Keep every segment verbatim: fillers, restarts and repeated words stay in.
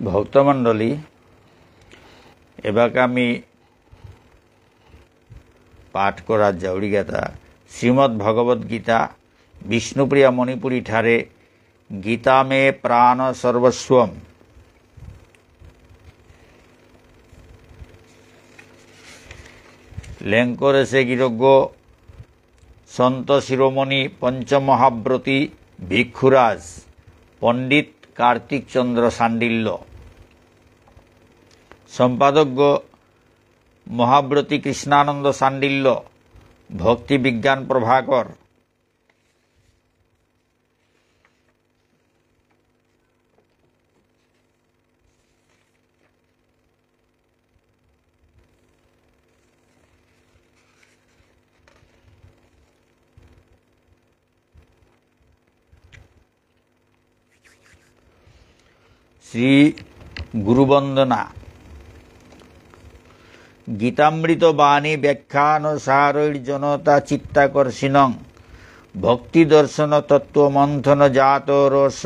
ভক্তমণ্ডলী, এবাকা আমি পাঠ করা যাউরিগাতা শ্রীমদ্ ভগবদ্ গীতা, বিষ্ণুপ্রিয়া মণিপুরী ঠারে গীতা মে প্রাণ সর্বস্বম। লেংকরেসে গিরকগ সন্ত শিরোমণি পঞ্চমহাব্রতী ভিক্ষুরাজ পণ্ডিত কার্তিক চন্দ্র শাণ্ডিল্য। সম্পাদকগ মহাব্রতী কৃষ্ণানন্দ শাণ্ডিল্য, ভক্তি বিজ্ঞান প্রভাকর। শ্রী গুরু বন্দনা। গীতামৃত বাণী ব্যাখ্যান সারৈর্জনতা চিত্তাকর্ষিণং, ভক্তি দর্শন তত্ত্ব মন্থন জাত রস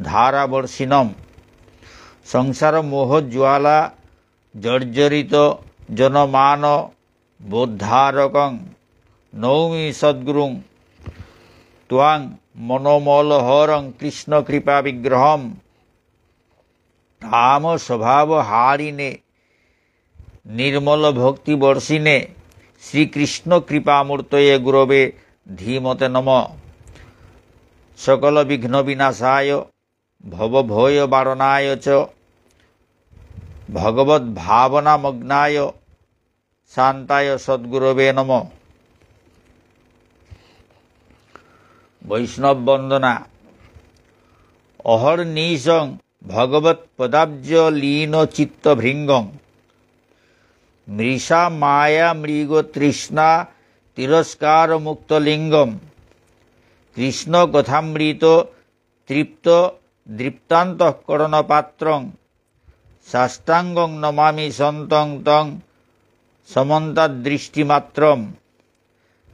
ধারাবর্ষিণম। সংসার মোহ জ্বালা জর্জরিত জনমান বোদ্ধারকং নৌমি সদ্গুরুং ত্বাং মনোমলহরং কৃষ্ণ কৃপা বিগ্রহম। তাম স্বভাব হারিণে নির্মল ভক্তি বর্ষিণে শ্রীকৃষ্ণ কৃপামূর্তয়ে গুরবে ধীমতে নম। সকল বিঘ্ন বিনাশায় ভবভয়বারণায় চ ভগবদ্ভাবনামগ্নায় শান্তায় সদ্গুরবে নম। বৈষ্ণব বন্দনা। অহর্নিশং ভগবৎপদাব্জ লীন চিত্তভৃঙ্গং। মৃষা মায়া মৃগ তৃষ্ণা তিরস্কার মুক্ত লিঙ্গম। কৃষ্ণ কথামৃত তৃপ্ত দৃপ্তান্তঃকরণ পাত্রং। সাষ্টাঙ্গং নমামি সন্তং তং সমন্তাদৃষ্টিমাত্রম।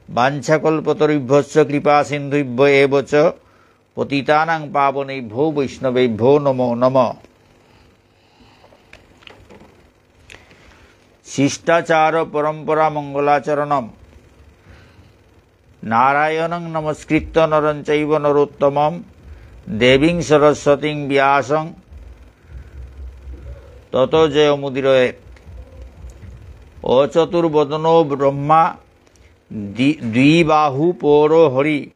বাঞ্ছাকল্পতরুভ্যশ্চ কৃপা সিন্ধুভ্য এব চ পতিতানাং পাবনেভ্যো বৈষ্ণবেভ্যো নমো নমঃ। শিষ্টাচার পরম্পরা মঙ্গলাচরণম। নারায়ণং নমস্কৃত্য নরং চৈব নরোত্তমম। দেবীং সরস্বতীং ব্যাসং ততো জয়মুদীরয়েৎ। অচতুর্বদনো ব্রহ্মা দ্বি-, দ্বিবাহু পরো হরি।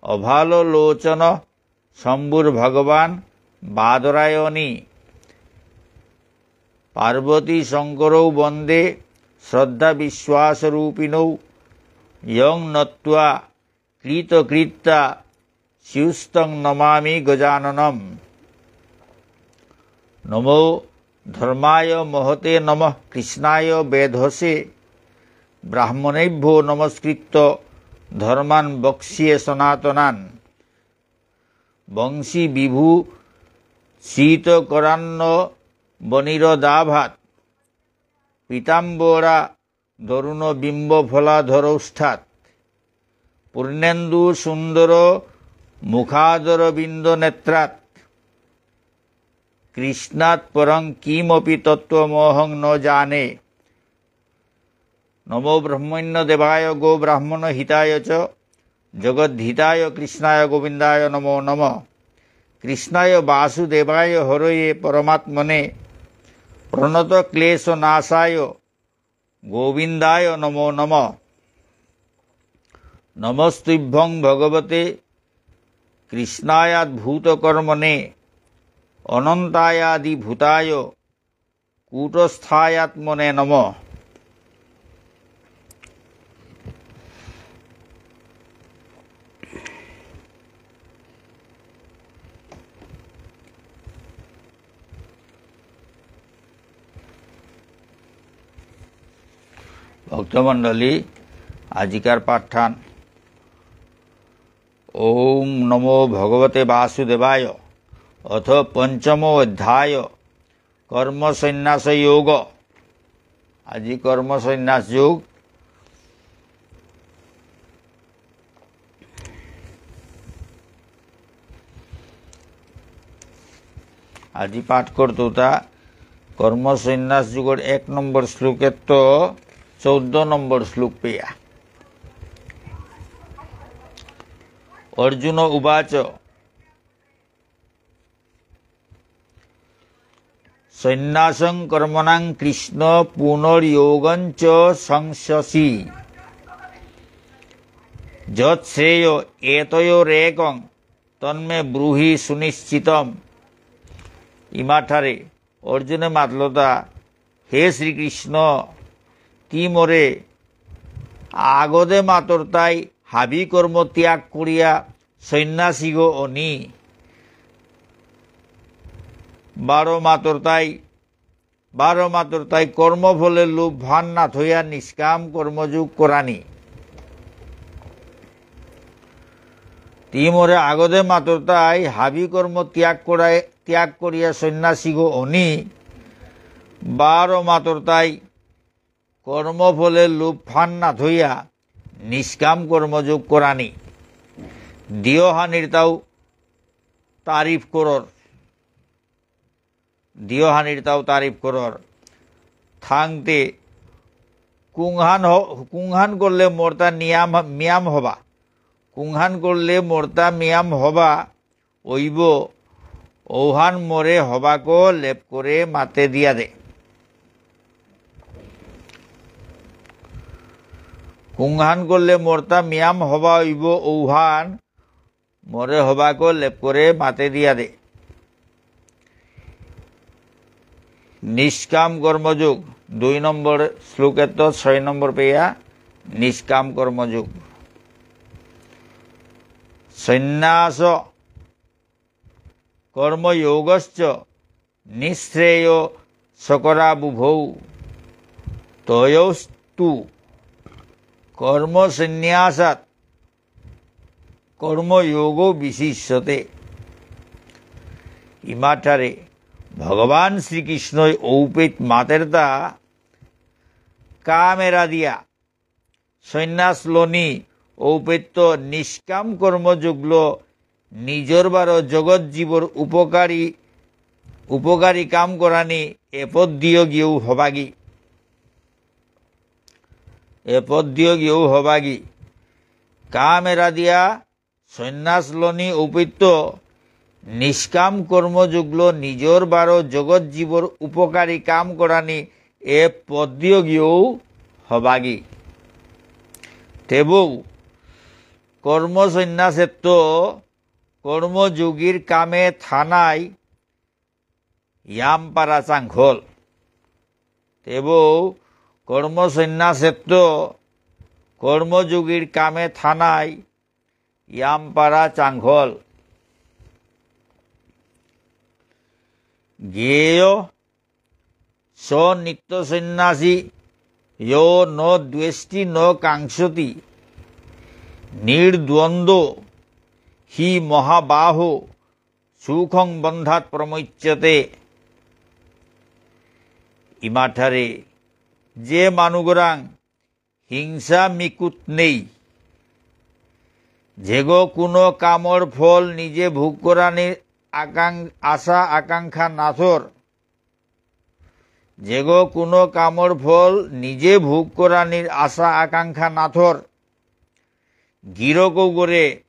অভাললোচন শম্ভুর্ভগবান বাদরায়ণী। পার্বতী শঙ্করৌ বন্দে শ্রদ্ধা বিশ্বাস রূপিণৌ। যং নত্বা কৃতকৃত্যা স্যুস্তং নমামি গজাননম। নমো ধর্মায় মহতে নমঃ কৃষ্ণায় বেধসে। ব্রাহ্মণেভ্যো নমস্কৃত্য ধর্মান বক্ষ্যে সনাতনান। বংশী বিভূষিতকরান্নবনীরদাভাৎ। পীতাম্বরা দরুণ বিম্ব ফলাধরৌষ্ঠাৎ। পূর্ণেন্দু সুন্দর মুখাদরবিন্দ নেত্রাৎ। কৃষ্ণাৎ পরং কিমপি তত্ত্বমহং ন জানে। নমো ব্রহ্মণ্য দেবায় গো ব্রাহ্মণ হিতায় চ। জগদ্ধিতায় কৃষ্ণায় গোবিন্দায় নমো নমঃ। কৃষ্ণায় বাসুদেবায় হরয়ে পরমাত্মনে। প্রণত ক্লেশ নাশায় গোবিন্দায় নমো নমঃ। নমস্তুভ্যং ভগবতে কৃষ্ণায়াদ্ভুতকর্মণে। অনন্তায়াদিভূতায় কূটস্থায়াত্মনে নমঃ। ভক্তমণ্ডলী, আজিকার পাঠহান ওম নমো ভগবতে বাসুদেবায়। অথ পঞ্চমো অধ্যায় কর্ম সন্ন্যাস যোগ। আজি কর্ম সন্ন্যাস যোগ। আজি পাঠ করতৌতা কর্ম সন্ন্যাস যোগর এক নম্বর শ্লোকেত্ত চৌদ্দ নম্বর শ্লোক পেয়া। অর্জুন উবাচ, সন্ন্যাসং কর্মণাং কৃষ্ণ পুনর্যোগঞ্চ শংসসি। যচ্ছ্রেয় এতয়োরেকং তন্মে ব্রূহি সুনিশ্চিতম। ইমাঠারে অর্জুনে মাতলতা, হে শ্রীকৃষ্ণ, তি মোরে আগদে মাতরতাই হাবি কর্ম ত্যাগ করিয়া সন্ন্যাসীগ অনি। বারো মাতরতাই, বারো মাতরতাই কর্মফলে লোভ ভান না থইয়া নিষ্কাম কর্মযোগ করানি। তি মোরে আগদে মাতরতাই হাবি কর্ম ত্যাগ করাই, ত্যাগ করিয়া সন্ন্যাসীগ অনি। বারো মাতরতাই কর্মফলে লোভ ভান না থইয়া নিষ্কাম কর্মযোগ করানি। দিয়হানির তাও তারিফ করর। দিয়হানির তাও তারিফ করর। থাংতে কুংহান হ-, কুংহান করলে মোরতা নিয়াম, মিয়াম হবা। কুংহান করলে মোরতা মিয়াম হবা, অইব, ঔহান মোরে হবাকো লেপ করে মাতে দিয়া দে। কুংহান করলে মোরতা মিয়াম হবা অইব, ঔহান মোরে হবাকো লেপ করে মাতে দিয়া দে। নিষ্কাম কর্মযোগ, দুই নম্বর শ্লোকেত্ত ছয় নম্বর পেয়া, নিষ্কাম কর্মযোগ। সন্ন্যাস কর্মযোগশ্চ নিঃশ্রেয়সকরাবুভৌ। তয়োস্তু কর্মসন্ন্যাসাৎ কর্মযোগো বিশিষ্যতে। ইমাঠারে ভগবান শ্রীকৃষ্ণই ঔপেত মাতেরতা কাম এরা দিয়া সন্ন্যাস লনি ঔপেত্ত নিষ্কাম কর্মযোগলো নিজর বারো জগৎ জীবর উপকারী, উপকারী কাম করানি এপদ দিয়গিও হবাগি। এপদ দিয়গিও হবাগি। কাম এরা দিয়া সন্ন্যাস লনি ঔপেত্ত নিষ্কাম কর্মযোগলো নিজর বারো জগৎ জীবর উপকারী কাম করানি এ পদ্যগিও হবাগি। তেবৌ কর্ম সন্ন্যাসেত্ত কর্মযোগীর কামে থানাই ইয়াম পারা চাংখল। তেবৌ কর্ম সন্ন্যাসেত্ত কর্মযোগীর কামে থানাই ইয়াম পারা চাংখল। জ্ঞেয় স নিত্য সন্ন্যাসী যো ন দ্বেষ্টি ন কাঙ্ক্ষতি নির্দ্বন্দ্ব হি মহাবাহো সুখং বন্ধাৎ প্রমুচ্যতে। ইমাঠারে যে মানুগরাং হিংসা মিকুত নেই, যেগো কোনো কামর ফল নিজে ভোগ করানির আকাং-, আশা আকাঙ্ক্ষা নাথর, যেগো কোনো কামর ফল নিজে ভোগ করানির আশা আকাঙ্ক্ষা নাথর, গিরকগরে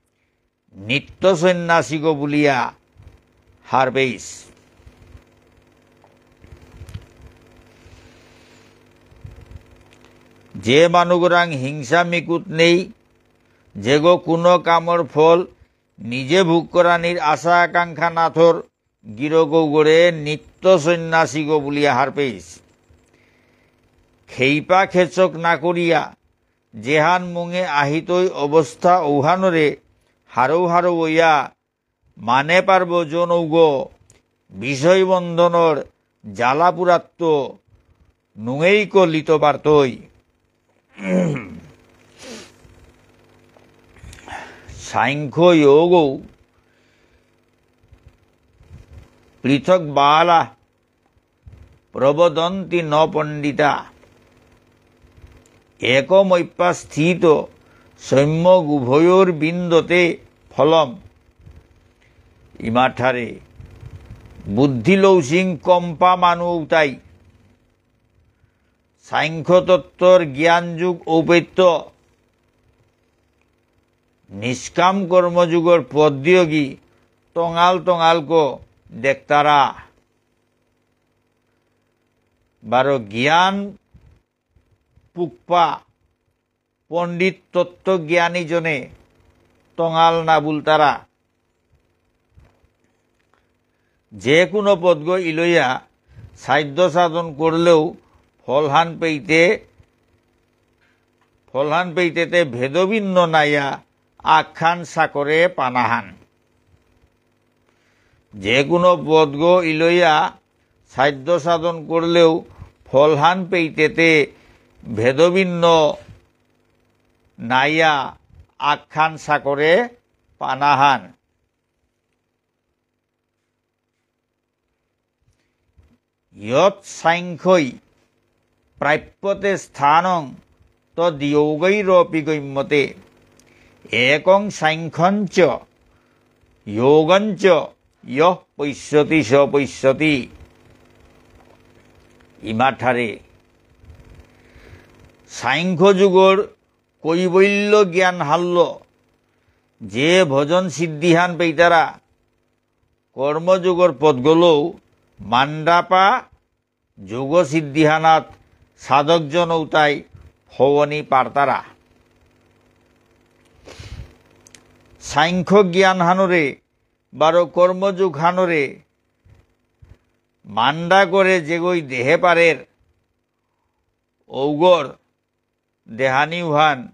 নিত্য সন্ন্যাসীগ বুলিয়া হারপেইস। যে মানুগরাং হিংসা মিকুত নেই, যেগো কোনো কামর ফল নিজে ভোগ করানির আশা আকাঙ্ক্ষা নাথর, গিরকগরে নিত্য সন্ন্যাসীগ বুলিয়া হারপেইস। খেইপা খেচক না করিয়া যেহান মুঙে আহিতই অবস্থা ঔহানরে হারৌ হারৌ অইয়া মানে পারব জনৌগ বিষয় বন্ধনর জ্বালাপুরাত্ত নুঙেইক লিত পারতই। সাংখ্য যোগৌ পৃথক বালা প্রবদন্তি ন পণ্ডিতা। একমপ্যাস্থিত সম্যগুভয়োর্বিন্দতে ফলম। ইমাঠারে বুদ্ধি লৌসিং কম্পা মানু উতাই। সাংখ্য তত্ত্বর জ্ঞান যোগ ঔপেত্য নিষ্কাম কর্মযোগর পদ দিয়গি টঙাল টঙালকো দেখতারা। বারো জ্ঞান পুকপা পণ্ডিত তত্ত্বজ্ঞানী জনে টঙাল না বুলতারা। যে কোনো পদগ ইলয়া সাধ্য সাধন করলেও ফলহান পেইতে, ফলহান পেইতেতে ভেদভিন্ন নাইয়া আখ্যান সাকরে পানাহান। যে কোনো পদগ ইলয়া সাধ্য সাধন করলেও ফলহান পেইতেতে ভেদভিন্ন নাইয়া আখ্যান সাকরে পানাহান। যৎ সাংখ্যৈ প্রাপ্যতে স্থানং তদ্যোগৈরপি গম্যতে। একং সাংখ্যঞ্চ যোগঞ্চ যঃ পশ্যতি স পশ্যতি। ইমাঠারে সাংখ্য যোগর কৈবল্য জ্ঞান হাল্য যে ভজন সিদ্ধিহান পেইতারা, কর্মযোগর পদগলৌ মান্ডাপা যোগ সিদ্ধিহানাত সাধকজন উতাই হবনি পারতারা। সাংখ্য জ্ঞান হানরে বারো কর্মযোগ হানরে মান্ডা করে যেগই দেহে পারের ঔগর দেহানি উহান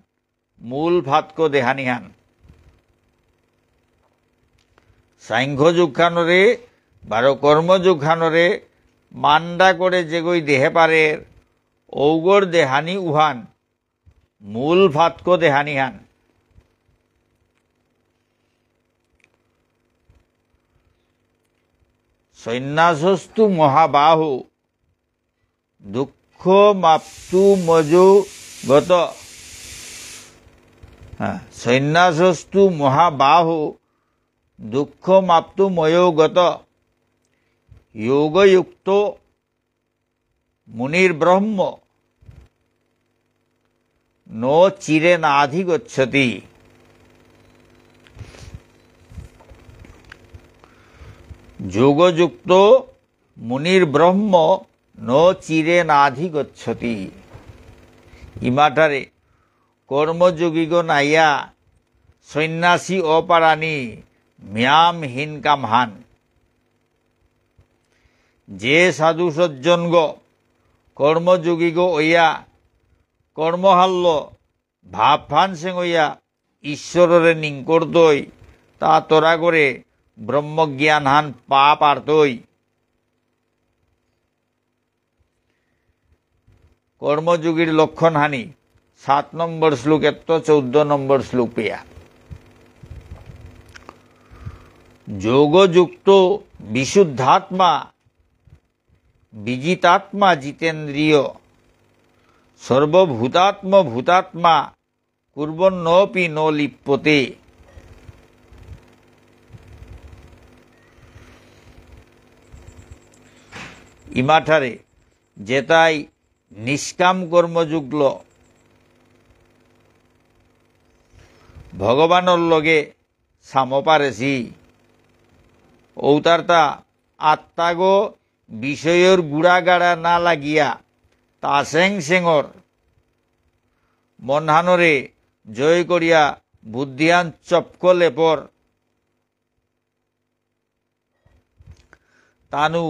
মূল ফাতকো দেহানিহান। সাংখ্য যোগহানরে, বারো কর্ম যোগহানরে, মান্ডা করে যেগই দেহে পারে, ঔগর দেহানি উহান, মূল ফাতকো দেহানিহান। সন্ন্যাসস্তু মহাবাহু দুঃখমাপ্তুমযোগত। হ্যাঁ, সন্ন্যাসস্তু মহাবাহু দুঃখমাপ্তুময়োগত। যোগযুক্তো মুনির্ব্রহ্ম ন চিরেণাধিগচ্ছতি। যোগযুক্তো মুনির্ব্রহ্ম ন চিরেণাধিগচ্ছতি। ইমাঠারে কর্মযোগীগ নাইয়া সন্ন্যাসী অপারানি ম্যাম হিনকামহান। যে সাধু সজ্জনগ কর্মযোগীগ অয়া কর্মহাল্য ভাবহান সেঙইয়া ঈশ্বররে নিংকরতই, তা তোরা করে ব্রহ্মজ্ঞানহান পা পারতই। কর্মযোগীর লক্ষণহানি সাত নম্বর শ্লোকেত্ত চৌদ্দ নম্বর শ্লোক পেয়া। যোগযুক্ত বিশুদ্ধাত্মা বিজিতাত্মা জিতেন্দ্রিয় সর্বভূতাত্ম ভূতাত্মা কুর্বন্নপি ন লিপ্যতে। ইমাঠারে যেতাই নিষ্কাম কর্মযোগল ভগবানর লগে সাম পারেসি। ঔতারতা আত্মাগো বিষয়র গুড়াগাড়া না লাগিয়া তাসেং সেঙর মনহানরে জয় করিয়া বুদ্ধিহান চপক লেপর। তানু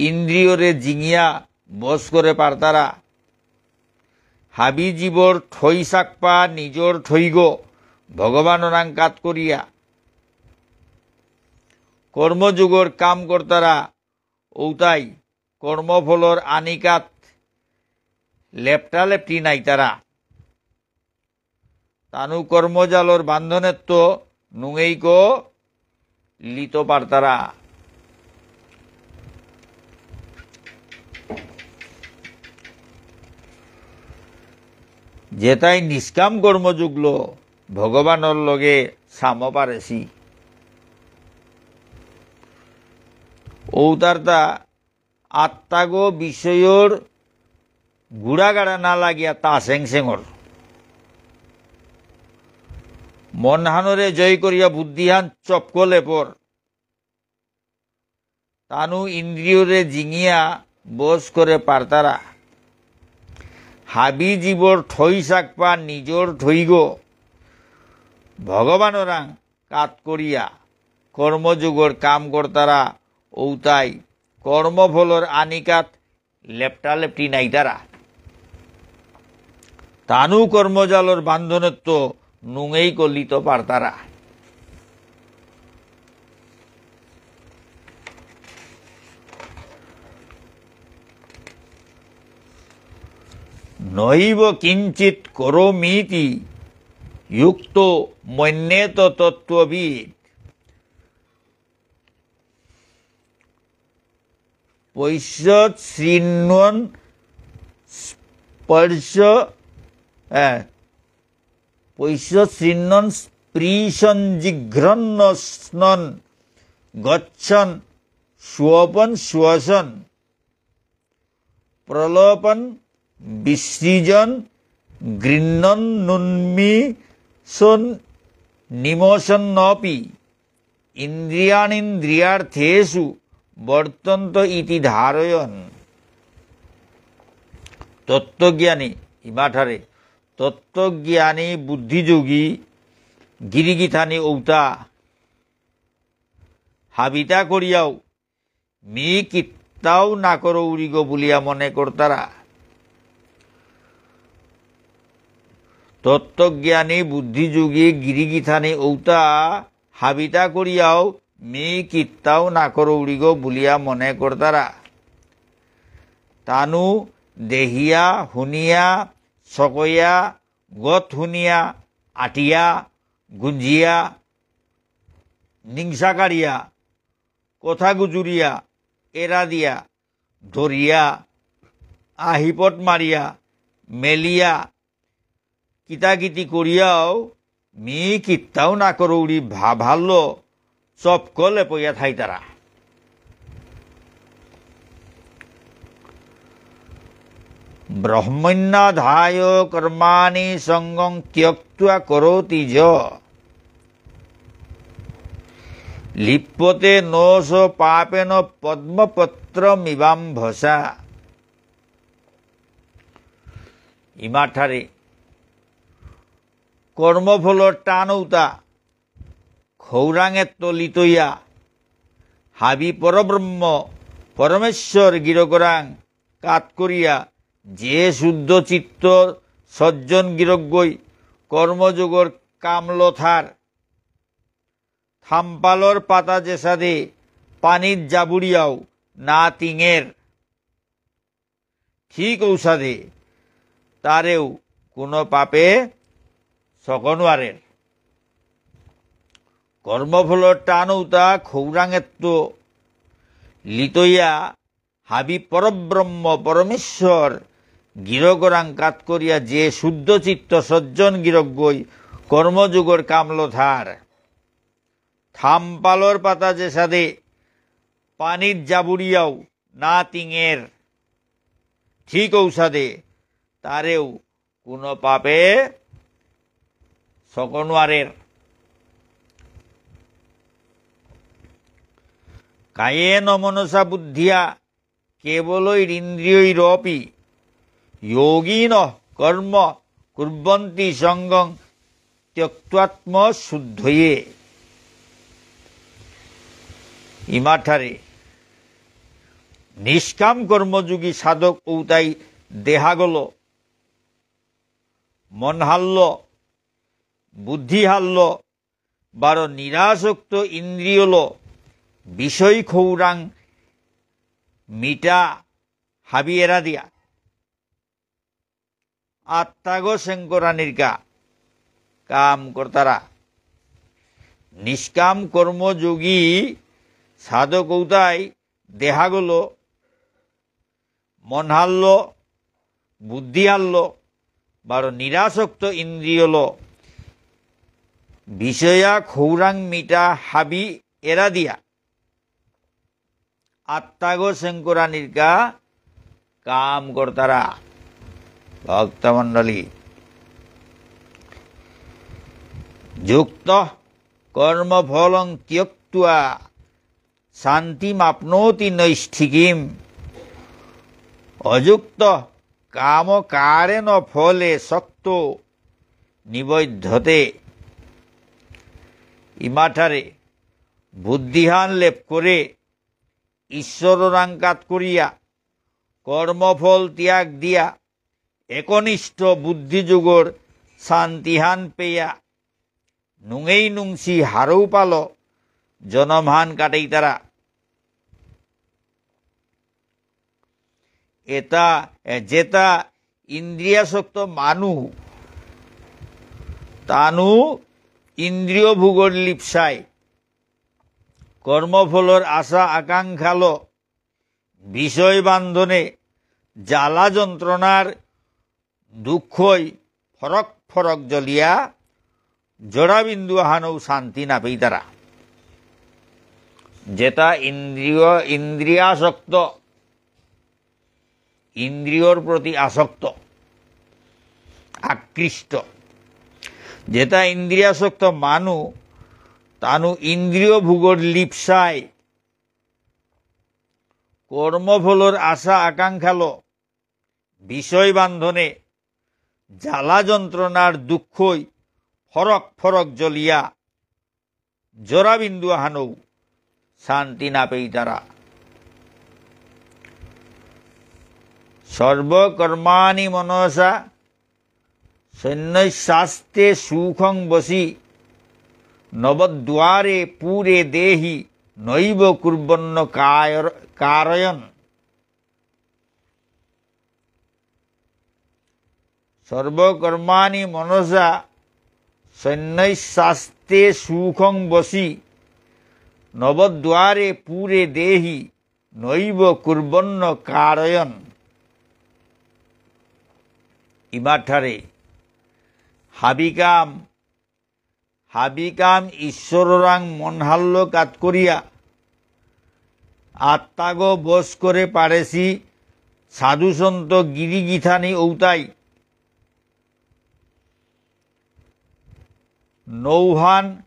ইন্দ্রিয়রে জিঙিয়া বশ করে পারতারা। হাবি জীবর ঠই সাকপা নিজর ঠইগ ভগবানরাং কাত করিয়া। কর্মযোগর কাম করতারা ঔতাই কর্মফলর আনিকাত লেপটা লেপটি নাইতারা। তানু কর্মজালর বান্ধনেত্ত নুঙেইক লিত পারতারা। যেতাই নিষ্কাম কর্মযোগল ভগবানর লগে সাম পারেসি। ঔতারতা আত্মাগো বিষয়র গুড়াগাড়া না লাগিয়া তা সেং সেঙর। মনহানরে জয় করিয়া বুদ্ধিহান চপকলে পর। তানু ইন্দ্রিয়রে জিঙিয়া বশ করে পারতারা। হাবি জীবর ঠই সাকপা নিজর ঠইগো। ভগবানরাং কাত করিয়া কর্মযোগর কাম করতারা ঔতাই কর্মফলর আনিকাত লেপটা লেপটি নাইতারা। তানু কর্মজালর বান্ধনত্ব নুঙেই কলিত পারতারা। নৈব কিঞ্চিত করোমীতি যুক্তো মন্যেত তত্ত্ববিদ। পশ্যৎ শৃণ্বন স্পর্শ, এ, পশ্যৎ শৃণ্বন স্পৃশন জিঘ্রন স্নন গচ্ছন স্বপন শ্বসন। প্রলপন বিসৃজন গৃহ্ণন্নুন্মিষন্নিমষন্নপি ইন্দ্রিয়াণীন্দ্রিয়ার্থেষু বর্তন্ত ইতি ধারয়ন। তত্ত্বজ্ঞানী, ইমাঠারে তত্ত্বজ্ঞানী বুদ্ধিযোগী গিরিগিথানি ঔতা হাবিতা করিয়াও মি কিত্তাও না করৌরিগ বুলিয়া মনে করতারা। তত্ত্বজ্ঞানী বুদ্ধিযোগী গিরিগিথানি ঔতা হাবিতা করিয়াও মি কিত্তাও না করৌরিগ বুলিয়া মনে করতারা। তানু দেহিয়া, হুনিয়া, সকয়া, গত হুনিয়া, আটিয়া, গুঞ্জিয়া, নিংসাকারিয়া, কথা গুজুরিয়া, এরা দিয়া, ধরিয়া, আহিপট মারিয়া, মেলিয়া, কিতাকিতি করিয়াও মি কিত্তাও না করৌরি ভাভাল্য চপকলে পইয়া থাইতারা। ব্রহ্মণ্যাধায় কর্মাণি সঙ্গং ত্যক্ত্বা করোতি যঃ। লিপ্যতে ন স পাপেন পদ্মপত্রমিবাম্ভসা। ইমাঠারে কর্মফলর টানৌতা খৌরাঙেত্ত লিতইয়া হাবি পরব্রহ্ম পরমেশ্বর গিরকরাং কাত করিয়া যে শুদ্ধ চিত্ত সজ্জন গিরকগই কর্মযোগর কামল থার। থাম্পালর পাতা যেসাদে পানিত জাবুরিয়াও না তিঙের, ঠিক ঔসাদে তারেও কোনো পাপে সক নোয়ারের। কর্মফলর টানৌতা খৌরাঙেত্ত লিতইয়া হাবি পরব্রহ্ম পরমেশ্বর গিরকরাং কাত করিয়া যে শুদ্ধ চিত্ত সজ্জন গিরকগই কর্মযোগর কামল থার। থাম্পালর পাতা যেসাদে পানিত জাবুরিয়াও না তিঙের, ঠিক ঔসাদে তারেও কোনো পাপে সক নোয়ারের। কায়েন মনসা বুদ্ধিয়া কেবলৈরিন্দ্রিয়ৈরপি যোগিনঃ কর্ম কুর্বন্তি সঙ্গং ত্যক্ত্বাত্মশুদ্ধয়ে। ইমাঠারে নিষ্কাম কর্মযোগী সাধক ঔতাই দেহাগল, মনহাল্ল, বুদ্ধিহাল্ল, বারো নিরাসক্ত ইন্দ্রিয়ল, বিষয় খৌরাং মিটা হাবি এরা দিয়া। আত্মাগ সেংকরানিরকা কাম করতারা। নিষ্কাম কর্মযোগী সাধক ঔতাই দেহাগল, মনহাল্ল, বুদ্ধিহাল্ল, বারো নিরাসক্ত ইন্দ্রিয়ল, বিষয়া খৌরাং মিটা হাবি এরা দিয়া। আত্মাগো সেঙ্কুরানিরকা কাম করতারা। ভক্তমণ্ডলী, যুক্ত কর্মফলং ত্যক্ত্বা শান্তিমাপ্নোতি নৈষ্ঠিকীম। অযুক্ত কাম কারেণ ফলে সক্তো নিবধ্যতে। ইমাঠারে বুদ্ধিহান লেপ করে ঈশ্বররাং কাত করিয়া কর্মফল ত্যাগ দিয়া একনিষ্ঠ বুদ্ধিযোগর শান্তিহান পেয়া নুঙেই নুংসি হারৌ পালো জনমহান কাটেইতারা। এতা, এ, যেতা ইন্দ্রিয়াসক্ত মানু, তানু ইন্দ্রিয় ভোগর লিপ্সায়, কর্মফলর আশা আকাঙ্ক্ষালো, বিষয় বান্ধনে, জ্বালা যন্ত্রণার দুঃখই ফরক ফরক জ্বলিয়া জড়াবিন্দু আহানৌ শান্তি না পেইতারা। যেতা ইন্দ্রিয়, ইন্দ্রিয়াসক্ত, ইন্দ্রিয়র প্রতি আসক্ত, আকৃষ্ট, যেতা ইন্দ্রিয়াসক্ত মানু, তানু ইন্দ্রিয় ভোগর লিপ্সায়, কর্মফলর আশা আকাঙ্ক্ষালো, বিষয় বান্ধনে, জ্বালা যন্ত্রণার দুঃখই ফরক ফরক জ্বলিয়া জড়াবিন্দু আহানৌ শান্তি না পেইতারা। সর্বকর্মাণি মনসা সন্ন্যস্যাস্তে সুখং বশী। নবদ্বারে পুরে দেহি নৈব কুর্বন্ন কায়র-, কারয়ন। সর্বকর্মাণি মনসা সন্ন্যস্যাস্তে সুখং বশী। নবদ্বারে পুরে দেহি নৈব কুর্বন্ন কারয়ন। ইমাঠারে হাবিকাম, হাবিকাম ঈশ্বররাং মনহাল্য কাত করিয়া, আত্মাগো বশ করে পারেসি সাধু সন্ত গিরি গিথানি ঔতাই। নৌহান,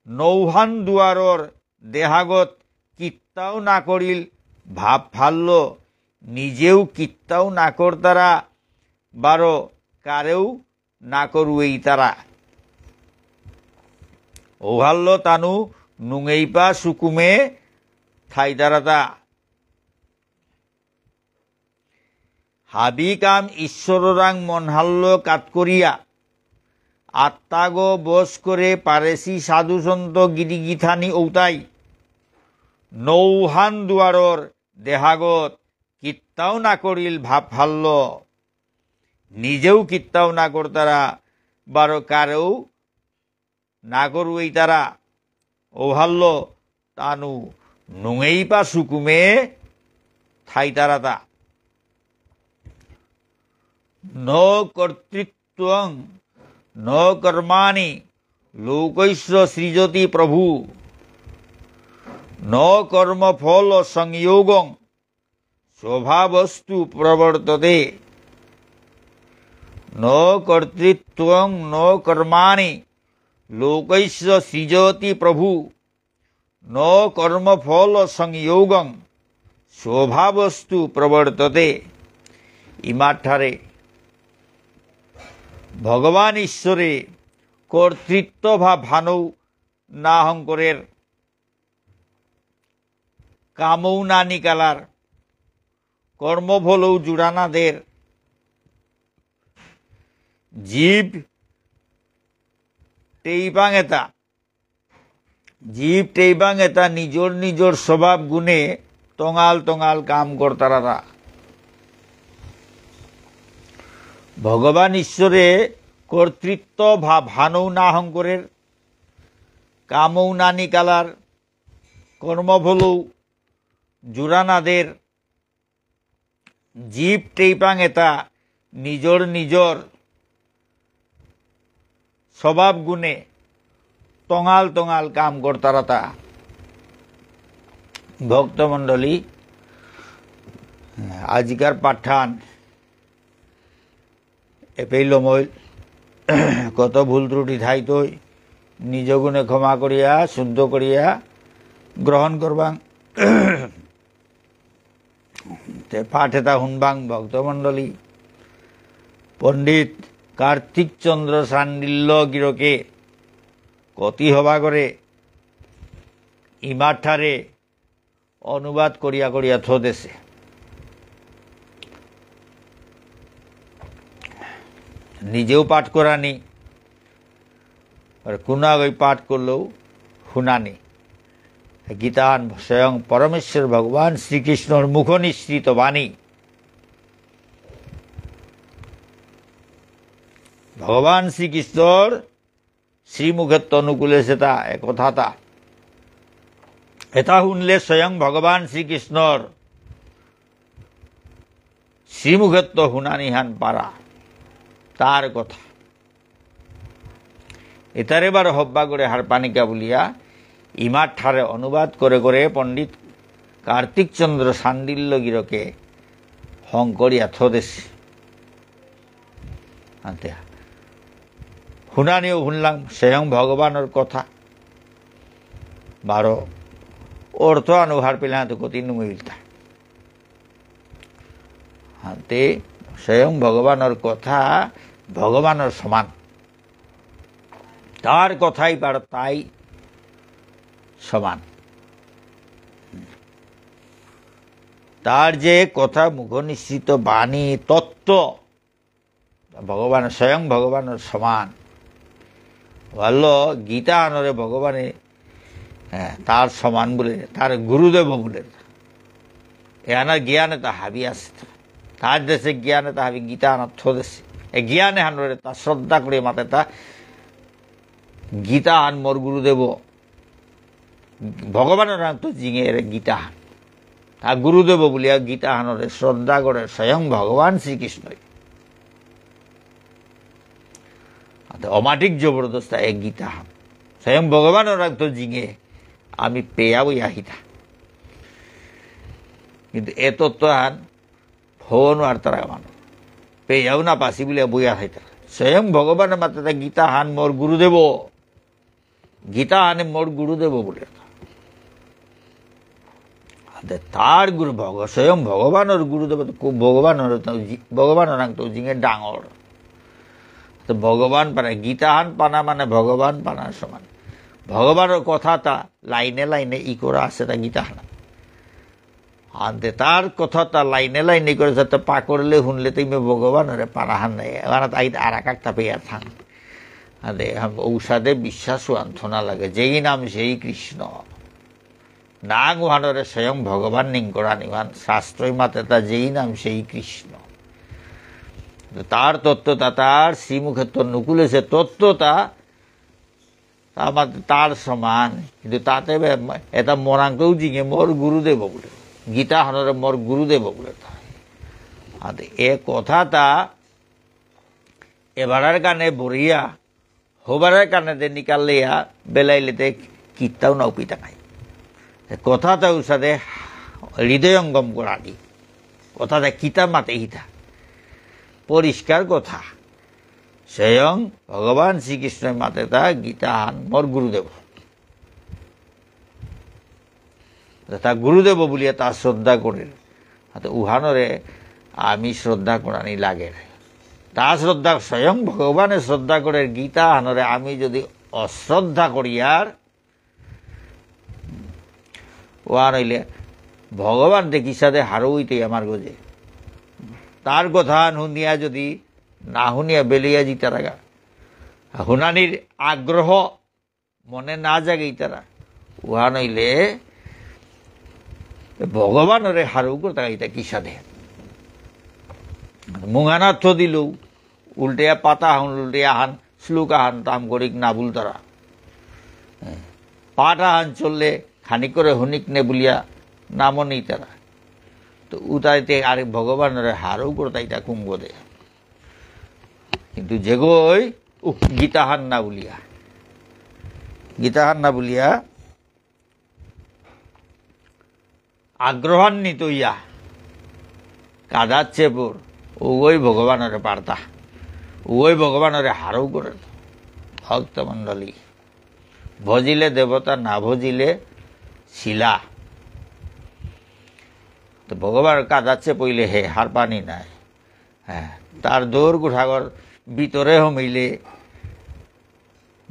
নৌহান দুয়ারর দেহাগত কিত্তাও না করিল ভাব ফাল্য, নিজেও কিত্তাও না করতারা, বারো কারেও না করুয়েইতারা। ঔহাল্য তানু নুঙেইপা সুকুমে থাইতারাতা। হাবি কাম ঈশ্বররাং মনহাল্য কাত করিয়া, আত্মাগো বশ করে পারেসি সাধু সন্ত গিরি গিথানি ঔতাই। নৌহান দুয়ারর দেহাগত কিত্তাও না করিল ভাব ফাল্য। নিজেও কিত্তাও না করতারা, বারো কারেও না করুয়েইতারা। ঔহাল্য তানু নুঙেইপা সুকুমে থাইতারাতা। ন কর্তৃত্বং ন কর্মাণি লোকস্য সৃজতি প্রভু। ন কর্মফল সংযোগং স্বভাবস্তু প্রবর্ততে। ন কর্তৃত্বং ন কর্মাণি লোকস্য সৃজতি প্রভু। ন কর্মফল সংযোগং স্বভাবস্তু প্রবর্ততে। ইমাঠারে ভগবান ঈশ্বরে কর্তৃত্ব বা ভানৌ না হঙকরের, কামৌ না নিকালার, কর্মফলৌ জুড়া না দের, জীব টেইপাং এতা, জীব টেইপাং এতা নিজর নিজর স্বভাব গুণে তঙাল তঙাল কাম করতারাতা। ভগবান ঈশ্বরে কর্তৃত্ব বা ভানৌ না হঙকরের, কামৌ না নিকালার, কর্মফলৌ জুড়া না দের, জীব টেইপাং এতা নিজর নিজর স্বভাব গুণে তঙাল তঙাল কাম করতারাতা। ভক্তমণ্ডলী, আজিকার পাঠহান এপেই লমইল। কত ভুল ত্রুটি থাইতই, নিজ গুণে ক্ষমা করিয়া, শুদ্ধ করিয়া গ্রহণ করবাং। তে পাঠ এতা হুনবাং ভক্তমণ্ডলী। পণ্ডিত কার্তিক চন্দ্র শাণ্ডিল্য গিরকে কতি হবা করে ইমাঠারে অনুবাদ করিয়া করিয়া থদেসে। নিজেও পাঠ করানি, আর কুনাগই পাঠ করলেও হুনানি। গীতাহান স্বয়ং পরমেশ্বর ভগবান শ্রীকৃষ্ণর মুখ নিঃসৃত বাণী। ভগবান শ্রীকৃষ্ণর শ্রীমুখেত্ত নুকুলেসেতা এ কথাতা। এতা হুনলে স্বয়ং ভগবান শ্রীকৃষ্ণর শ্রীমুখেত্ত হুনানিহান পারা তার কথা। এতারে বারো হব্বা করে হারপানিকা বুলিয়া ইমার ঠারে অনুবাদ করে করে পণ্ডিত কার্তিক চন্দ্র শাণ্ডিল্য গিরকে হংকরিয়া থদেসি। আনতে হুনানিও হুনলাম স্বয়ং ভগবানর কথা। বারো অর্থ আনু হারপিলে হাতে কতি নুমিলতা। হাতে স্বয়ং ভগবানর কথা ভগবানর সমান। তার কথাই বারো তাই সমান। তার যে কথা মুখ নিঃসৃত বাণী তত্ত্ব, ভগবান, স্বয়ং ভগবানর সমান। ভালো গীতা আনরে ভগবানে, হ্যাঁ, তার সমান বলে, তার গুরুদেব বলে। এ আনার জ্ঞান এতা হাবি আছে। তার দেশে জ্ঞান এতা হাবি গীতা আনার থদেসে। এ জ্ঞান এহানরে তা শ্রদ্ধা করে মাতে তা গীতা আন মোর গুরুদেব। ভগবানর নাম তো জিঙের গীতাহান। তা গুরুদেব বুলিয়া গীতাহানরে শ্রদ্ধা করে স্বয়ং ভগবান শ্রীকৃষ্ণই। অতে অমাটিক জবরদস্ত এক গীতাহান। স্বয়ং ভগবানর নাম তো জিঙে আমি পেয়া বই আহিতা। কিন্তু এ তত্ত্বহান ফোন আর তারা মানু পেয়াও না পাসি বুলিয়া বইয়া থাইতারা। স্বয়ং ভগবান মাতে তা গীতাহান মোর গুরুদেব। গীতা আনে মোর গুরুদেব বুলে। আদে তার গুরু ভগ-, স্বয়ং ভগবানর গুরুদেব তো কো-, ভগবানর তো জি-, ভগবানর নাম তো জিঙে ডাঙর। তো ভগবান পানা, গীতাহান পানা মানে ভগবান পানার সমান। ভগবানর কথা তা লাইনে লাইনে ই করা আছে তা গীতাহান। আনতে তার কথা তা লাইনে লাইনে করে যাতে পাকড়লে হুনলে তো ইমে ভগবানরে পারাহান নাই। এবার তাই আর এক একটা পেয়ার থান। আদে হাম ঔষধে বিশ্বাস আনথনা লাগে। যেই নাম সেই কৃষ্ণ। নাঙ উহানরে স্বয়ং ভগবান নিংকরানি উহান। শাস্ত্রই মাতে তা যেই নাম সেই কৃষ্ণ। তো তার তত্ত্ব তা তার শ্রীমুখেত্ত নুকুলেসে তত্ত্ব তা তা মাতে তার সমান, কিন্তু তাতে বে-, এটা মোরাংকেও জিঙে মোর গুরুদেব বুলে। গীতা হনরে মোর গুরুদেব বুলে তা। আর এ কথা তা এবারার কানে বরিয়া, হবারার কানে দে নিকালিয়া, বেলাইলেতে কিত্তাও না উপিতা নাই। এ কথা তা উসাদে হৃদয়ঙ্গম করানি। কথা তা কিতা মাতে হিতা। পরিষ্কার কথা। স্বয়ং ভগবান শ্রীকৃষ্ণ মাতে তা গীতাহান মোর গুরুদেব। তা গুরুদেব বুলিয়া তা শ্রদ্ধা করে। তা উহানরে আমি শ্রদ্ধা করানি লাগে। তা শ্রদ্ধা স্বয়ং ভগবানে শ্রদ্ধা করে গীতাহানরে আমি যদি অশ্রদ্ধা করি আর ওয়ান হইলে ভগবান দেখিসাদে হারৌ হইতে আমার গজে। তার কথা হুনিয়া যদি না হুনিয়া বেলিয়া জিতারাগা, হুনানির আগ্রহ মনে না জাগে ইতারা, ওহান হইলে ভগবানরে হারৌ করতা ইতা কিসাদে। মুঙানাত দিল, উল্টে পাতা হান, উল্টে আহান, শ্লোক আহান, তাম করিক না বুলতারা। পাঠ আহান চললে খানি করে হুনিক নে বুলিয়া নামও নেই তারা। তো উতাইতে আরে ভগবানরে হারৌ করতা ইতা কুঙ্গদে। কিন্তু যেগই, উহ, গীতাহান না বুলিয়া। গীতাহান না বুলিয়া, আগ্রহান্বিত ইয়া কাদাত চেপুর, উগই ভগবানরে পারতা, উগই ভগবানরে হারৌ করে। ভক্তমণ্ডলী, ভজিলে দেবতা, না ভজিলে শিলা। তো ভগবান কাদাত চেপইলে হে হার পানি নাই। হ্যাঁ, তার দৌর গুঠাগর ভিতরে হমিলে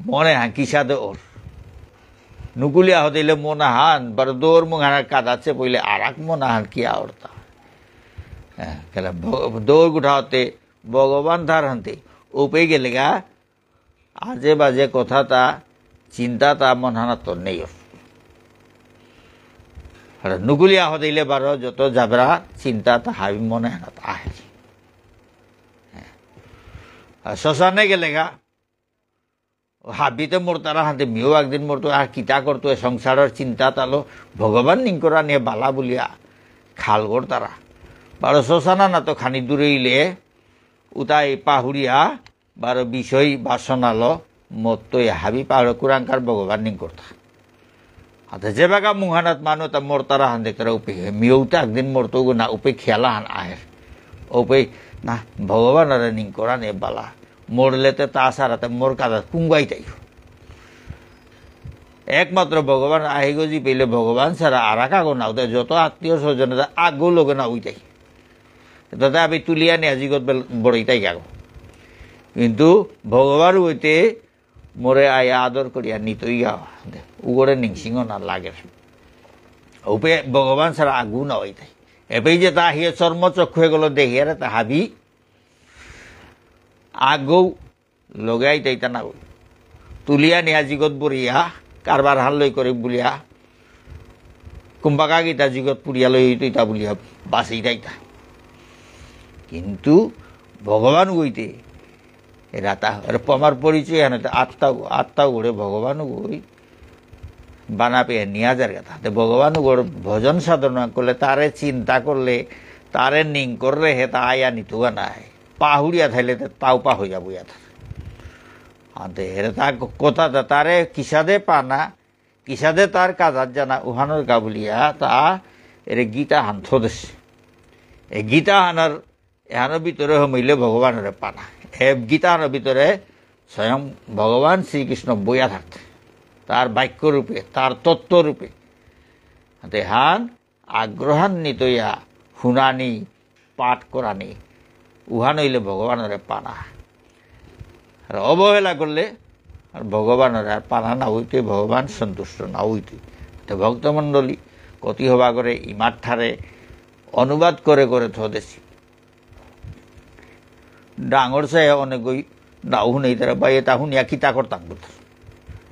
মনে হান কিসাদে ওর। নুকুলিয়া হদিলে মনে হান, বার দৌর মুঙহানার কাদাত চেপইলে আরাক মনে হান কিয়া ওরতা। হ্যাঁ, কেলা ভ-, দৌর গুঠাতে ভগবান ধার হানতে উপে গেলেগা, আজে বাজে কথা তা, চিন্তা তা মন হানাত নেই ওর। আর নুকুলিয়া হদিলে বারো যত জাবরা চিন্তা তা হাবি মনে হানাত আহে। হ্যাঁ। আর শ্মশানে গেলেগা, ও হাবিতে মরতারা হাতে মিও একদিন মরতো, আর কিতা করতো, এ সংসারর চিন্তা তালো, ভগবান নিংকরা নিয়ে বালা বুলিয়া খাল করতারা। বারো শ্মশানা না তো খানি দূরে ইলে, উতাই পাহুরিয়া, বারো বিষয় বাসনালো, মত্ত এ হাবি পাহুরে কুরাংকার ভগবান নিংকরতা। আতে যেবাকা মুঙহানাত মানু তা মরতারা হান দেখতারা উপে, মিয়ৌতা একদিন মরতো গো না উপে খেয়ালা হান আহের। উপে না ভগবান আরে নিংকরান এ বালা। মরলে তে তা সারাতে মোর কাদা কুঙ্গাই তাই। একমাত্র ভগবান আহিগো জি পেলে ভগবান সারা আরাকা গো না উদে যত আত্মীয় স্বজন আছে আগো লগে না উইতাই। তাতে আমি তুলিয়া নিয়ে আজিগত বেল-, বড়ইতাই গাগো। কিন্তু ভগবান হইতে মোরে আই আদর করিয়া নিতই গাওয়া। উগরে নিংসিং না লাগে। উপে ভগবান সারা আগু না হইতাই। এবেই যে তা হিয়ে চর্ম চক্ষু এগুলো দেখিয়ারে তা হাবি আগৌ লগে আইতাই তা না হই। তুলিয়া নিয়া জিগত বরিয়া, কারবার হাল লই করে বুলিয়া, কুম্বাকা গীতা জিগত পুরিয়া লই হইতো ইতা বুলিয়া বাসি যাইতা। কিন্তু ভগবান গইতে এরা তা, এরা আমার পরিচয় হানাতে আত্মা, আত্মা গড়ে ভগবান গই বানা পেয়ে নিয়া যার কথা। তে ভগবান গড় ভজন সাধনা করলে, তারে চিন্তা করলে, তারে নিং করলে হে তা আয়া নিতুগা নাই। পাহুড়িয়া থাইলে তে তাও পাহুড়িয়া বইয়া থাকে। আনতে এরা তা কথা তা তারে কিসাদে পানা, কিসাদে তার কাজাত জানা উহানর গা বুলিয়া তা এরে গীতা হান থদেসে। এ গীতা হানর, এহানর ভিতরে হমিলে ভগবানরে পানা। এ গীতা হানর ভিতরে স্বয়ং ভগবান শ্রীকৃষ্ণ বইয়া থাকতে। তার বাক্য রূপে, তার তত্ত্ব রূপে। হাতে হান আগ্রহান্বিত ইয়া হুনানি, পাঠ করানি, উহান হইলে ভগবানরে পানা। আর অবহেলা করলে আর ভগবানরে আর পানা না হইতে, ভগবান সন্তুষ্ট না হইতে। তো ভক্তমণ্ডলী, কতি হবা করে ইমার ঠারে অনুবাদ করে করে থদেছি। ডাঙর চাই অনেকই নাও হুনেই তারা, বা এটা হুনিয়া কিতা করতাম বুলতে।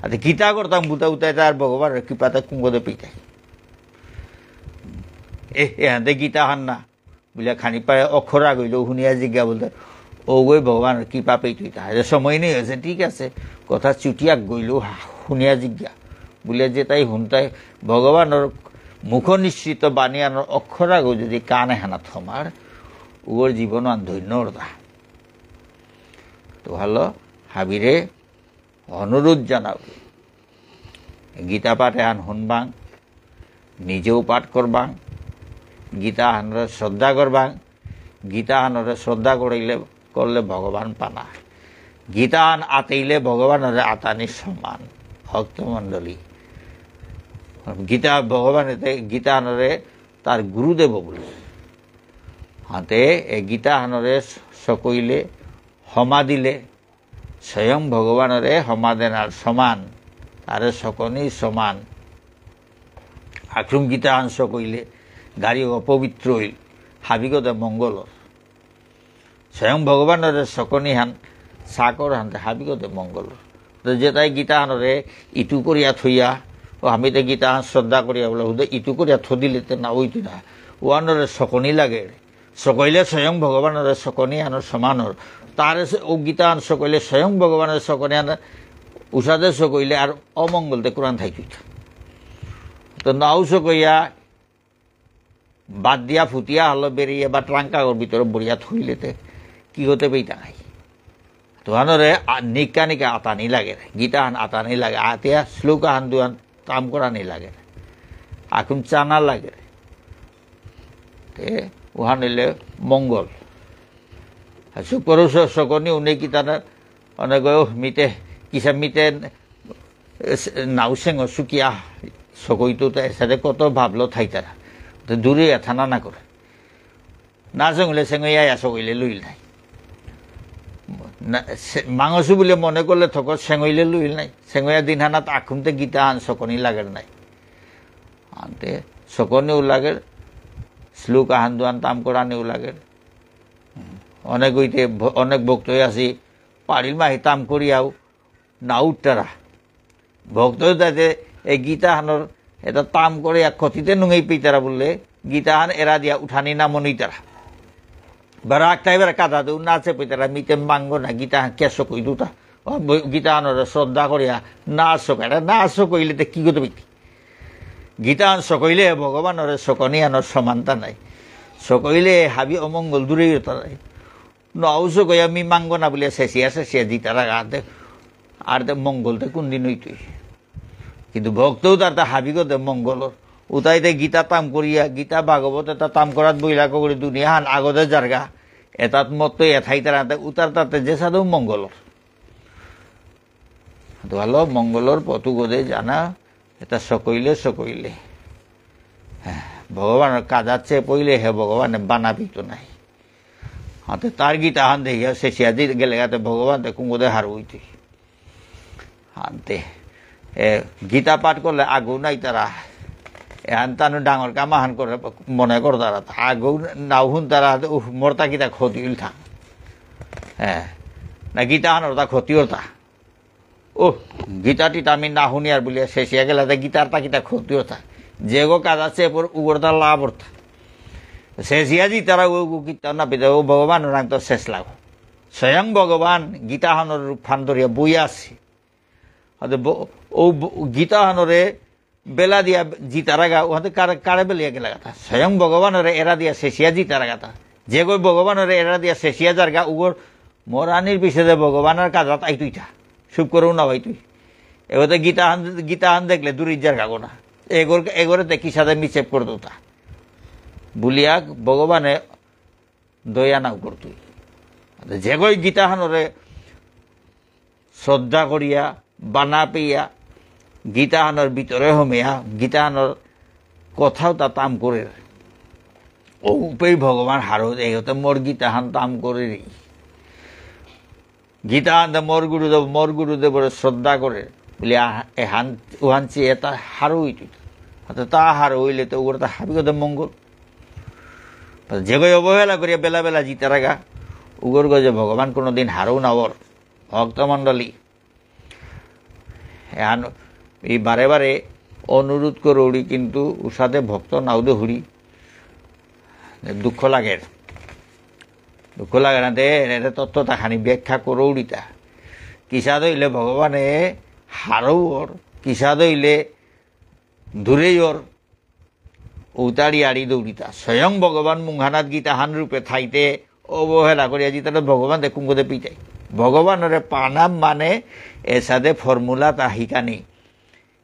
আতে কিতা করতাম বুলতে উতাই তার ভগবানর কৃপাতে কুঙ্গদে পিতাই। এ, এহানতে গীতা হান না। বুলিয়া খানি পায়ে অক্ষর আগইল, হুনিয়া জিজ্ঞা বুলতে, "ও গই ভগবানর কৃপা পেইতই তাহলে সময় নেই হয়েছে, ঠিক আছে।" কথা চুটি আগইল, হুনিয়া জিজ্ঞা। বুলিয়া যে তাই হুনতাই ভগবানর মুখ নিঃসৃত বাণী আনর অক্ষর আগো যদি কানে হানা থমার, ওর জীবন আন ধন্য অরতা। তো ভালো, হাবিরে অনুরোধ জানাও। গীতা পাঠ এহান হুনবাং, নিজেও পাঠ করবাং, গীতা হানরে শ্রদ্ধা করবাং। গীতা হানরে শ্রদ্ধা করিলে, করলে ভগবান পানা। গীতা হান আতেইলে ভগবানরে আতানি সমান। ভক্তমণ্ডলী, গীতা ভগবান এতে গীতা হানরে তার গুরুদেব বুলে। হাতে এ গীতা হানরে সকইলে হমা দিলে, স্বয়ং ভগবানরে হমা দেনার সমান, তারে সকনি সমান। আক্রম গীতা হান সকইলে গারি অপবিত্র হইল, হাবিগতে মঙ্গল। স্বয়ং ভগবানরে সকনি হান, চাকর হানতে হাবিগতে মঙ্গল। তো যেতাই গীতা হানরে ইটু করিয়া থইয়া, ও আমি তো গীতা হান শ্রদ্ধা করিয়া বলে, হুদে ইটু করিয়া থদিলে তে না হইতো না। ওয়ানরে সকনি লাগে। সকইলে স্বয়ং ভগবানরে সকনি আনর সমানর। তারে সে-, ও গীতা আন সকইলে স্বয়ং ভগবানরে সকনি আন উষাদে সকইলে আর অমঙ্গলতে কুরান থাইতই। তো নাও সকইয়া বাদ দিয়া ফুটিয়া হলো বেরিয়ে বা ট্রাঙ্কাগর ভিতরে বরিয়া থইলেতে কি হতে পেইতা নাই। তোহানরে আ-, নিকা নিকা আতানি লাগে রে। গীতা হান আতানি লাগে। আতিয়া শ্লোক হান দুহান তাম করানি লাগে রে। আকুম চানা লাগে রে। তে উহান হইলে মঙ্গল। আর শুক্র শ-, শকুনি উনি কি তারা অনেক মিতে, কিসা মিতে, এ, সে-, নাও সেঙ শুকিয়া শকুইতো তো এসাদে কত ভাবলো থাইতারা। তো দূরে এথানা না করে। না সেঙলে সেঙইয়া ইয়া শকুইলে লুইল নাই। না, সে-, মাঙসু বুলে মনে করলে থক সেঙইলে লুইল নাই। সেঙইয়া দিন হানাত আখুনতে গীতা আন শকুনি লাগের নাই। আনতে শকুনিও লাগের, শ্লোক আহান দুহান তাম করানিও লাগের। অনেক হইতে ভ-, অনেক ভক্তই আছি, পারিল মাহি তাম করিয়াও না উঠতারা। ভক্ত তাতে এই গীতাহানর এটা তাম করে এক ক্ষতিতে নুঙেই পিতারা বললে, গীতাহান এরা দিয়া উঠানি না মনিতারা। বা রাগটাই বেড়া কাদা দৌ না চেপিতারা, মিতে মাঙ্গ না, গীতাহান কেসো কই দুটা। ও ব-, গীতাহানরে শ্রদ্ধা করিয়া না শোকায়, না শোকইলে তে কি করতে পিতি? গীতাহান শোকইলে ভগবানরে শোকনিয়ানোর সমানতা নাই। শোকইলে হাবি অমঙ্গল দূরেই হতা নাই। নৌসো গয়া মি মাঙ্গনা বুলিয়া শেষিয়া শেষিয়া জিতারা গাতে, আর তে মঙ্গল তে কোন দিন হইতই। কিন্তু ভক্তও তার তা হাবিগতে মঙ্গলর। উতাইতে গীতা তাম করিয়া, গীতা ভাগবত এটা তাম করাত বইলা করে দুনিয়া হান আগতে জারগা। এটাত মত তো এথাই তারা তে উতার তাতে যে সাধু মঙ্গলর। তো ভালো মঙ্গলর পথু গদে জানা, এটা সকইলে সকইলে। হ্যাঁ, ভগবানর কাদাত চেপইলে হে ভগবানে বানা পিত নাই। হাতে তার গীতা হান দেখিয়া শেষিয়া দি গেলে গাতে ভগবান তে কুঙ্গদে হার হইতে। হানতে, এ, গীতা পাঠ করলে আগু নাই তারা। এহান তানু ডাঙর কাম আহান করে মনে করতারা। আগু নাও হুন তারা, উহ, মোরতা কিতা ক্ষতি হইল থা। হ্যাঁ, না গীতা হান ওরতা ক্ষতি হতা। ও, গীতা টিতা আমি না শুনি আর বুলিয়া শেষিয়া গেলা, তে গীতার তা কিতা ক্ষতি হতা? যে গো কাজ আছে, এপর উগরতা লাভ হতা। শেষিয়া জি তারা ও, ও কিতা না পিতা, ও ভগবান ওরাং তো শেষ লাগো। স্বয়ং ভগবান গীতাহানর রূপহান ধরিয়া বই আছে। অতে ব-, ও ব-, গীতাহানরে বেলা দিয়া জিতারাগা, ওহাতে কারে, কারে বেলিয়া গেলা গাতা। স্বয়ং ভগবানরে এরা দিয়া শেষিয়া জিতারা গাতা। যে গো ভগবানরে এরা দিয়া শেষিয়া যারগা, উগর মরানির পিছে দে ভগবানর কাজাত আইতুইতা। চুপ করেও না হইতুই। এগোতে গীতাহান, গীতাহান দেখলে দূরে যারগা গো না। এগোর, এগোরে তে কিসাদে মিছেপ করে দোতা। বুলিয়া ভগবানে দয়া নাও করতুই। যেগই গীতাহানরে শ্রদ্ধা করিয়া, বানা পেয়া, গীতাহানর ভিতরে হমিয়া, গীতাহানর কথাও তা তাম করে। ও উপেই ভগবান হারো দেহতে মোর গীতাহান তাম করে রে। গীতা আনতে মোর গুরুদেব, মোর গুরুদেবরে শ্রদ্ধা করে। বুলে, আহ, এহান, উহান চি এটা হারৌ হইতই। অর্থাৎ তা হারৌ হইলে তো উগর তা হাবি কথা মঙ্গল। যেগই অবহেলা করিয়া বেলা বেলা জিতারাগা, উগর গজে ভগবান কোনোদিন হারৌ না অর। ভক্তমণ্ডলী, এহান এই বারে বারে অনুরোধ করৌরি, কিন্তু উসাদে ভক্ত নাও দেহুরি। দুঃখ লাগের। দুঃখ লাগে না দে, এরে তত্ত্ব তাহানি ব্যাখ্যা করৌরিতা। কিসা দইলে ভগবানে হারৌর, কিসা দইলে দূরেই অর, উতারি আড়ি দৌড়িতা। স্বয়ং ভগবান মুংহানাত গীতাহান রূপে থাইতে অবহেলা করিয়া জিতারে ভগবান দে কুঙ্গদে পিতাই। ভগবানরে পানা মানে এসাদে formula তা হিকানি।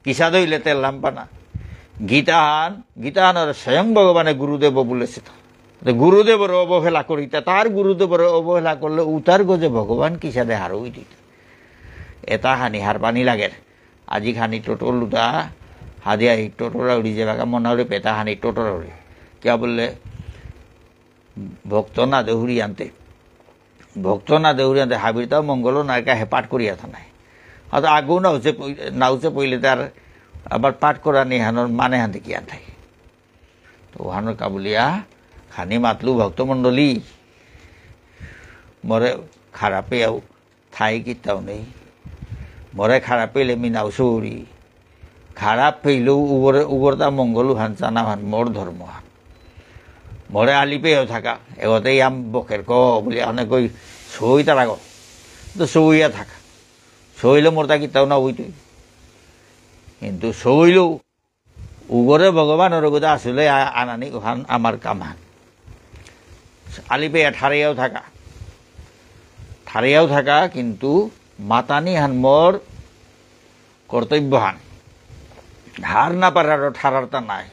কিসাদে হইলে তেল লাম্পা না। গীতাহান, গীতাহানরে স্বয়ং ভগবানে গুরুদেব বুলেসিতা। তো গুরুদেবরে অবহেলা করিতা, তার গুরুদেবরে অবহেলা করলে উতার গজে ভগবান কিসাদে হারৌ হইতইতা। এটা হানি হারপানি লাগের। আজি খানি টোটল উতা, হাদিয়া এই টোটরা উড়ি যে বাগা মনা উড়ি পেটা হানি টোটরা উড়ি। কিয়া বুললে, ভক্ত না দেহুরি আনতে। ভক্ত না দেহুরি আনতে হাবিরতাও মঙ্গল নায়িকা হে পাঠ করিয়া থানায়। হয়তো আগেও নাউচে পই-, নাউচে পইলে তার আবার পাঠ করা নেই হানোর মানে হানতে কি আনতে। তো হানোর কাবুলিয়া খানি মাতলু ভক্তমণ্ডলী, মরে খারাপে আউ থাই কিতাও নেই। মরে খারাপ পেলে মি নাও সৌরি। খারাপ পেলেও উগরে, উগরতা মঙ্গল হান চানা হান মোর ধর্ম হান। মরে আলি পেয়েও থাকা, এগোতেই আম বকের ক বুলি অনেক ওই সই তারা গো। তো সইয়া থাকা। সইলে মোরতা কিতাও না হইতই। কিন্তু সইলেও উগরে ভগবানর গদে আসলে আ-, আনানি উহান আমার কামহান। আলিপে ঠারিয়াও থাকা। ঠারিয়াও থাকা, কিন্তু মাতানি হান মোর কর্তব্য হান। হার না পারার ঠারারতা নাই।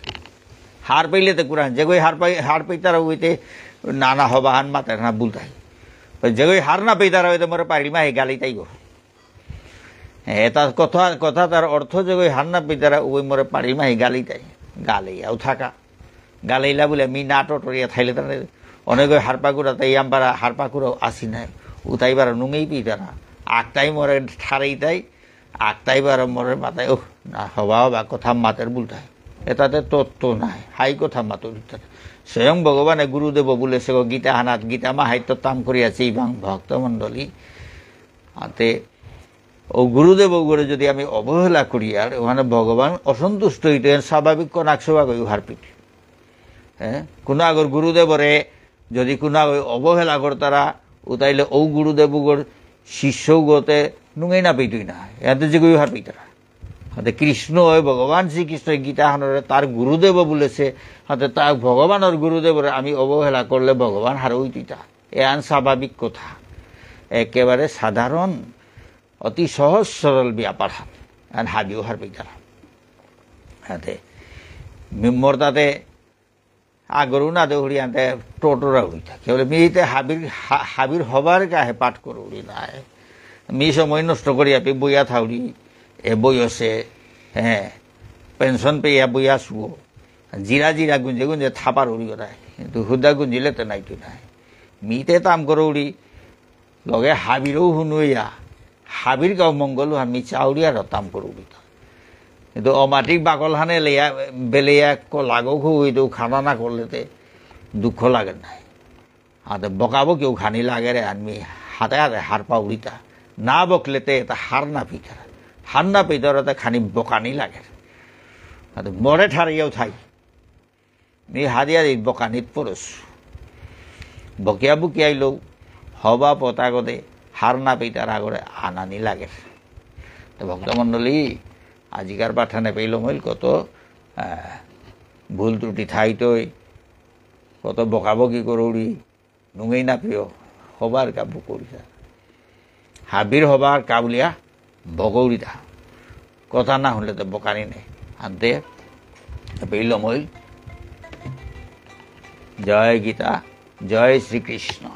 হার পাইলে তে কুরান, যেগই হার পাই, হার পাইতারা হইতে না না হবাহান মাতে না বুলতাই। যেগই হার না পাইতারা হইতে মোরে পাড়ি মাহি গালিতাই গো। এটা কথা, কথা তার অর্থ যেগই হার না পাইতারা ওই মোরে পাড়ি মাহি গালিতাই। গালিয়াও থাকা। গালিলা বুলে মি না টটরিয়া থাইলে তার অনেক হারপাকুরা তাই আমপারা হারপাকুরাও আসি নাই। উতাইবার নুঙেই পিতারা। আকতাই মোরে ঠারেইতাই, আকতাই বারো মোরে মাতাই, উহ, না, হবা হবা কথা মাতের বুলতাই। এটাতে তত্ত্ব নাই, হাই কথা মাতুরি তাতে। স্বয়ং ভগবানে গুরুদেব বুলেসে গো গীতা হানাত, গীতা মাহাত্ম্য তাম করিয়াছে ইবাং ভক্তমণ্ডলী। আতে ও গুরুদেব গরে যদি আমি অবহেলা করি আর ওখানে ভগবান অসন্তুষ্ট হইতে স্বাভাবিক কোন আকসবা গই হারপিত। হ্যাঁ? কোনো আগর গুরুদেবরে যদি কোনো আগর অবহেলা করতারা, উতাইলে ও গুরুদেব উগর শিষ্য উগতে নুঙেই না পেইতই না। এতে যে গই হার পেইতারা। হাতে কৃষ্ণ হয়, ভগবান শ্রীকৃষ্ণ গীতা হানরে তার গুরুদেব বলেছে, হাতে তা ভগবানর গুরুদেবরে আমি অবহেলা করলে ভগবান হার হইতই তা। এ আন স্বাভাবিক কথা। একেবারে সাধারণ, অতি সহজ সরল ব্যাপার হান। আন হাবিও হার পেইতারা। হাতে মি-, মোর তাতে আগরু না দেহুরি আনতে টোটোরা উড়িতা। কেবল মিতে হাবির, হা-, হাবির হবার কাহে পাঠ করুরি নাই। মি সময় নষ্ট করি আপনি বইয়া থাউরি, এ বয়সে, হ্যাঁ, পেনশন পেয়া বইয়া শুয়ো। জিরা জিরা গুঞ্জে গুঞ্জে থাপার উড়ি ওরাই। কিন্তু হুদা গুঞ্জিলে তো নাই তো নাই। মিতে তাম করুরি, লগে হাবিরও হুনুইয়া, হাবির গাও মঙ্গল আমি চাউরিয়া রতাম করুরিতা। কিন্তু অমাটিক বাকল হানে লেয়া, বেলেয়া কো লাগো খুইতো খানা না করলেতে দুঃখ লাগে নাই। হাতে বকাবকিও খানি লাগে রে, আমি হাতে হাতে হার পাউরিতা। না বকলেতে এটা হার না পিতারা। হার না পিতারাতে খানি বকানি লাগে। হাতে মরে ঠারিয়াও থাই। মি হাদিয়া দি বকানিত পড়স। বকিয়া বুকিয়া আইলেও হবা পতাগদে হার না পেইতার আগরে আনানি লাগে। তো ভক্তমণ্ডলী, আজিকার পাঠানে পেইল মইল কত, আহ, ভুল ত্রুটি থাইতই, কত বকাবকি করুরি, নুঙেই না পেয়, হবার কাবু করিতা। হাবির হবার কাবুলিয়া বগৌরিতা। কথা না শুনলে তো বকানি নেই। আনতে, পেইল মইল। জয় গীতা, জয় শ্রীকৃষ্ণ।